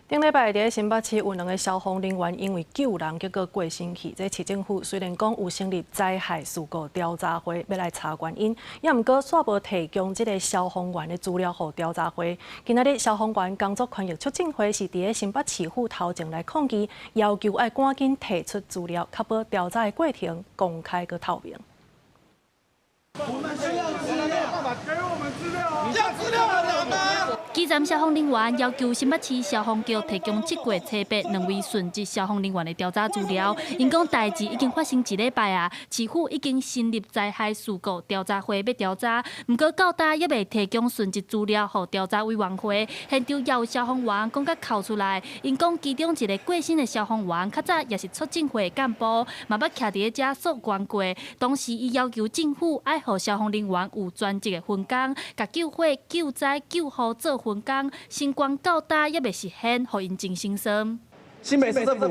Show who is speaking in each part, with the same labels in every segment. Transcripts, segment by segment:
Speaker 1: 頂禮拜佇新北市有兩个消防人員因為救人結果過身去，這市政府雖然講有成立災害事故調查會欲來查原因，也毋過煞無提供這个消防員的資料予調查會。今仔日消防員工作權益促進會是佇咧新北市府頭前來抗議，要求愛趕緊提出資料，確保調查的過程公開閣透明。
Speaker 2: 我們需要資料，給我們資料，要資料很難嗎？
Speaker 3: 基層消防人員要求新北市消防局提供7月初八兩位殉職消防人員的調查資料。𪜶講代誌已經發生一禮拜啊，市府已經成立災害事故調查會欲調查，毋過到今猶未提供殉職資料予調查委員會。現場也有消防員講甲哭出來，𪜶講其中一个過身的消防員較早也是促進會幹部，嘛捌徛佇咧遮訴願過。當時伊要求政府愛予消防人員有專職的分工，共救火、救災、救護做分工，新冠到今猶未實現，予𪜶真心酸。
Speaker 4: 新北市政府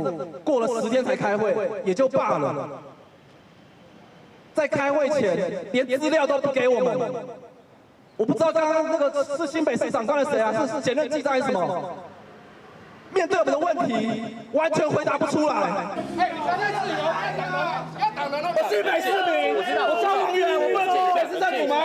Speaker 4: 過了10天才開會，也就罷了。在開會前，連資料都不給我們。我不知道剛剛那個是新北市長官的誰啊？是簡任記還是什麼？面對我們的問題，完全回答不出來。我新北市民，我消防員，我不能進新北市政府嗎？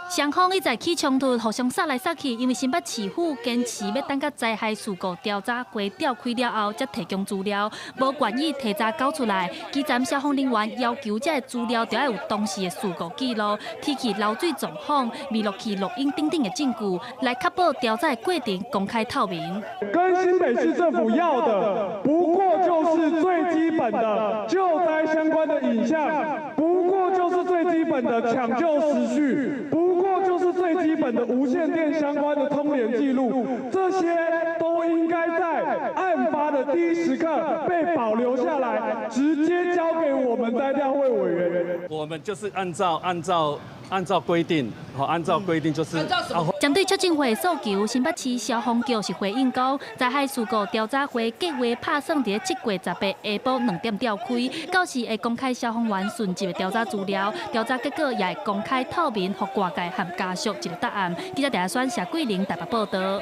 Speaker 3: 雙方一再起衝突，互相殺來殺去，因為新北市府堅持欲等到災害事故調查會召開了後，才提供資料，無願意提早交出來。基層消防人員要求這个資料著愛有當時的事故記錄、天氣漏水狀況、未錄去錄音等等的證據，來確保調查的過程公開透明。
Speaker 2: 跟新北市政府要的，不過就是最基本的救災相關的影像，不過就是最基本的搶救時序，不過就是最基本的無線電相關的通聯記錄，這些都應該在案發的第一時刻被保留下來，直接交給我們災調會委員。
Speaker 5: 我們就是按照規定，好，按照規定就是。
Speaker 3: 針對促進會訴求，新北市消防局是回應講，災害事故調查會計劃拍算佇7月18下晡2點召開，到時會公開消防員殉職的調查資料，調查結果也會公開透明，予外界和家屬一个答案。記者鄭選謝桂玲台北報道。